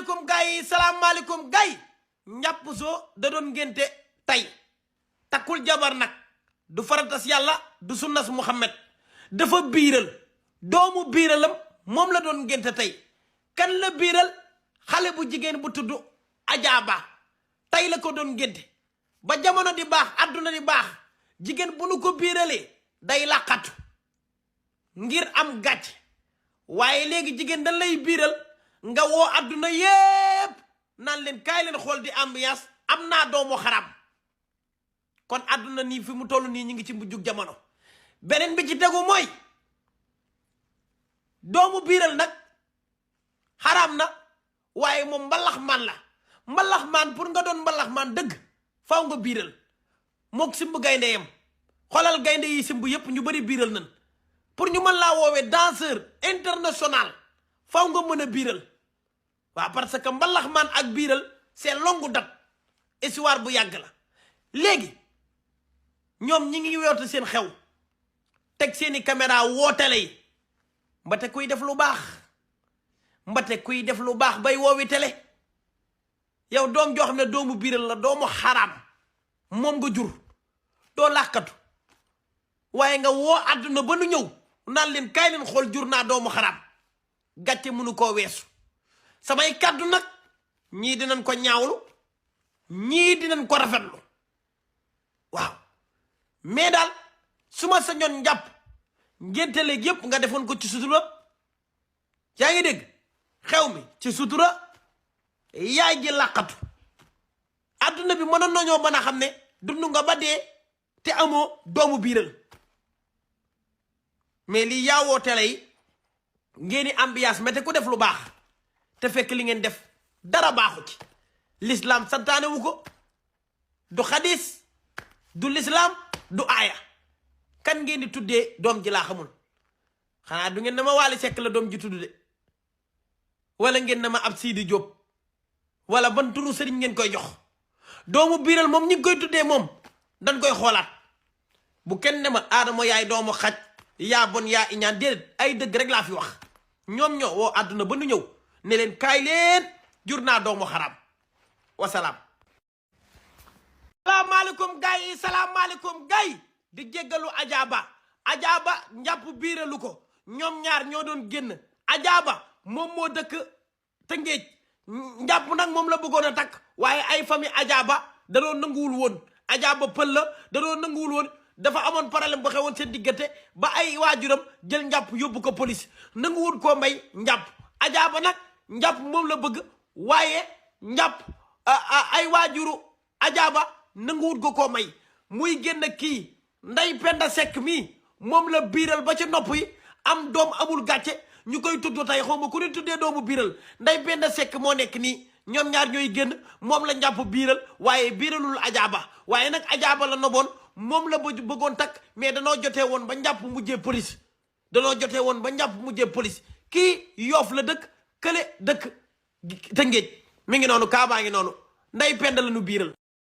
salaamaaleykum gars yi salaamaaleykum gars yi njàpp soo da doon ngénte tey takkul jabar nag du faratas yàlla du sunnas Muhammad dafa biiral doomu biiralam moom la doon ngénte tey kan la biiral xale bu jigéen bu tudd ajaaba tey la ko doon ngénte ba jamono di baax adduna di baax jigéen bu nu ko biiralee day làqatu ngir am gàcc waaye léegi jigéen dañ lay biiral nga woo adduna yépp naan leen kaay leen xool di ambiance am naa doomu xaram kon adduna nii fi mu toll nii ñu ngi ci mujjug jamono beneen bi ci tegu mooy doomu biiral nag xaram na waaye moom mbalax maan la mbalax maan pour nga doon mbalax maan dëgg faw nga biiral mook simb gaynde yam xoolal gaynde yi simb yépp ñu bari biiral nan pour ñu mën laa woowee danseur international faw nga mën a biiral waaw parce que mbalax maan ak biiral c'est longue date histoire bu yàgg la léegi ñoom ñi ngi woote seen xew teg seeni caméra wootele yi mbate kuy def lu baax mbate kuy def lu baax bay woowi tele yow doom joo xam ne doomu biiral la doomu xaraam moom nga jur doo làkkatu waaye nga woo àdduna ba nu ñëw naan leen kaay leen xool jur naa doomu xaraam gàcce mënu koo weesu samay kàddu nag ñii dinañ ko ñaawlu ñii dinañ ko rafetlu waaw mais daal su ma sañoon njàpp ngénte léegi yépp nga defoon ko ci sutura yaa ngi dégg xew mi ci sutura yaay ji làqatu adduna bi mën a nañoo mën a xam ne dund nga ba dee te amoo doomu biiral mais lii yaawoo tele yi ngeen di ambiance mete ku def lu baax te fekk li ngeen def dara baaxu ci l'islam santaane wu ko du xadis du l'islam du aaya kan ngeen di tuddee doom ji laa xamul xanaa du ngeen na ma Waly Seck la doom ji tudd de wala ngeen na ma ab Sidi Diop wala ban turu sëriñ ngeen koy jox doomu biiral moom ñi ngi koy tuddee moom dañ koy xoolaat bu kenn ne ma aadama yaay doomu xaj yaa bon yaa iñaan déedéet ay dëgg rek laa fi wax ñoom ñoo woo àdduna ba nu ñëw ne leen kaay leen jur naa doomu xaraam wasalaam salaamaaleykum gars yi salaamaaleykum gars yi di jéggalu ajaaba njàpp biiralu ko ñoom ñaar ñoo doon génn ajaaba moom moo dëkk Tëngéej njàpp nag moom la bëggoon a takk waaye ay famille ajaaba da doon nanguwul woon ajaaba pël la da doon nanguwul woon dafa amoon problème bu xewoon seen diggante ba ay waajuram jël njàpp yóbbu ko police nanguwul koo may njàpp ajaaba nag njàpp moom la bëgg waaye njàpp ay waajuru ajaaba nanguwul ko koo may muy génn kii nday penda sekk mii moom la biiral ba ci nopp yi am doom amul gàcce ñu koy tudd tey xaw ma ku ne tuddee doomu biiral nday penda sekk moo nekk nii ñoom ñaar ñooy génn moom la njàpp biiral waaye biiralul ajaaba waaye nag ajaaba la noboon moom la bëggoon takk mais danoo jotee woon ba njàpp mujjee police kii Yoof la dëkk kële dëkk Tëngéej mi ngi noonu kaabaa ngi noonu nday penda la nu biiral